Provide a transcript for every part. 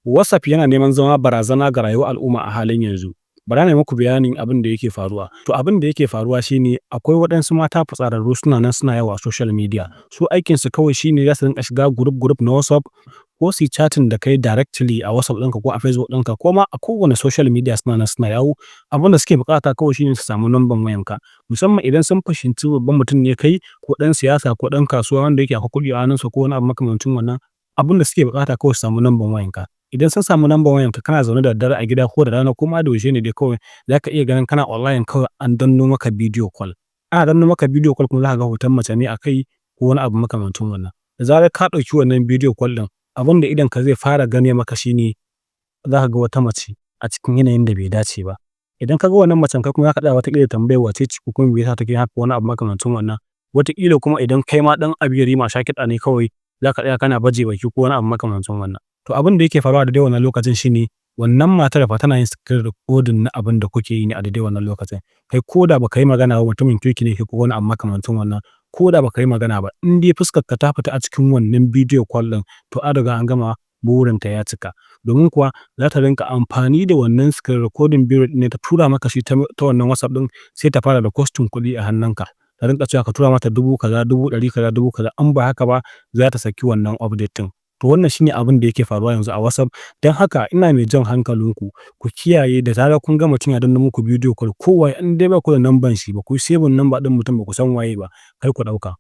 WhatsApp yana neman zama barazana ga rayuwar al'umma a halin yanzu. Bara na yi muku bayanin abin da yake faruwa. To, abin da yake faruwa shine akwai waɗansu mata fitsararru suna nan suna yawo a social media. Su aikinsu kawai shine za su rinƙa shiga group group na WhatsApp ko su yi chatting da kai directly a WhatsApp ɗinka ko a Facebook ɗinka ko ma a kowane social media suna nan suna yawo. Abin da suke buƙata kawai shine su samu number wayanka. Musamman idan sun fahimci babban mutum ne kai ko ɗan siyasa ko ɗan kasuwa wanda yake akwai kuɗi a hannunsa ko wani abu makamancin wannan. Abin da suke buƙata kawai su samu number wayanka. Idan sun samu number wayanka, kana zaune da daddare a gida ko da rana ko ma da yaushe ne dai, kawai za ka iya ganin kana online kawai an danno maka video call. Ana danno maka video call kuma za ka ga hoton mace ne a kai ko wani abu makamancin wannan. Da zarar ka ɗauki wannan video call ɗin, abin da idonka zai fara gane maka shine za ka ga wata mace a cikin yanayin da bai dace ba. Idan ka ga wannan macen, kai kuma za ka tsaya wataƙila tambayar wace ce ko kuma me yasa take haka, wani abu makamancin wannan. Wataƙila kuma idan kai ma ɗan abi yarima sha kiɗa ne, kawai za ka tsaya kana baje baki ko wani abu makamancin wannan. To, abin da yake faruwa a daidai wannan lokacin shine wannan matar fa tana yin screen recording na abin da kuke yi ne a daidai wannan lokacin. Kai, ko da ba ka yi magana ba, mutumin kirki ne kai ko wani abu makamancin wannan, ko da ba ka yi magana ba, in dai fuskarka ta fita a cikin wannan video call ɗin, to an riga an gama, burinta ya cika. Domin kuwa za ta rinƙa amfani da wannan screen recording video ɗin ne ta tura maka shi ta wannan WhatsApp ɗin, sai ta fara requesting kuɗi a hannunka. Ta rinƙa cewa ka tura mata 10,000, 100,000 kaza, 10,000, in ba haka ba za ta saki wannan update ɗin. To, wannan shine abin da yake faruwa yanzu a WhatsApp. Don haka ina mai jan hankalinku, ku kiyaye da zarar kun ga mutum ya danno muku video call, ko waye, in dai ba ku da number shi ba, ku yi saving number ɗin mutum, ba ku san waye ba, kar ku ɗauka.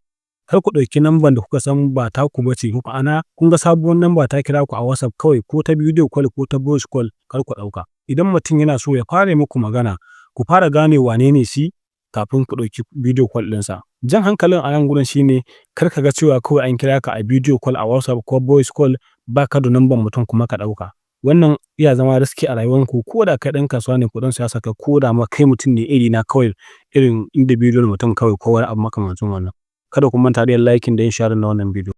Kar ku ɗauki number da kuka san ba taku ba ce. Ma'ana, kun ga sabuwar number ta kira ku a WhatsApp kawai, ko ta video call ko ta voice call, kar ku ɗauka. Idan mutum yana so ya fara muku magana, ku fara gane wanene shi kafin ku ɗauki video call ɗinsa. Jan hankalin a nan gurin shine kar ka ga cewa kawai an kira ka a video call a WhatsApp ko voice call, ba ka da number mutum kuma ka ɗauka. Wannan iya zama risky a rayuwanku, ko da kai ɗan kasuwa ne ko ɗan siyasa, kai ko da ma kai mutum ne irina kawai, irin individual mutum kawai ko wani abu makamancin wannan. Kada ku manta da yin liking da yin sharing na wannan bidiyo.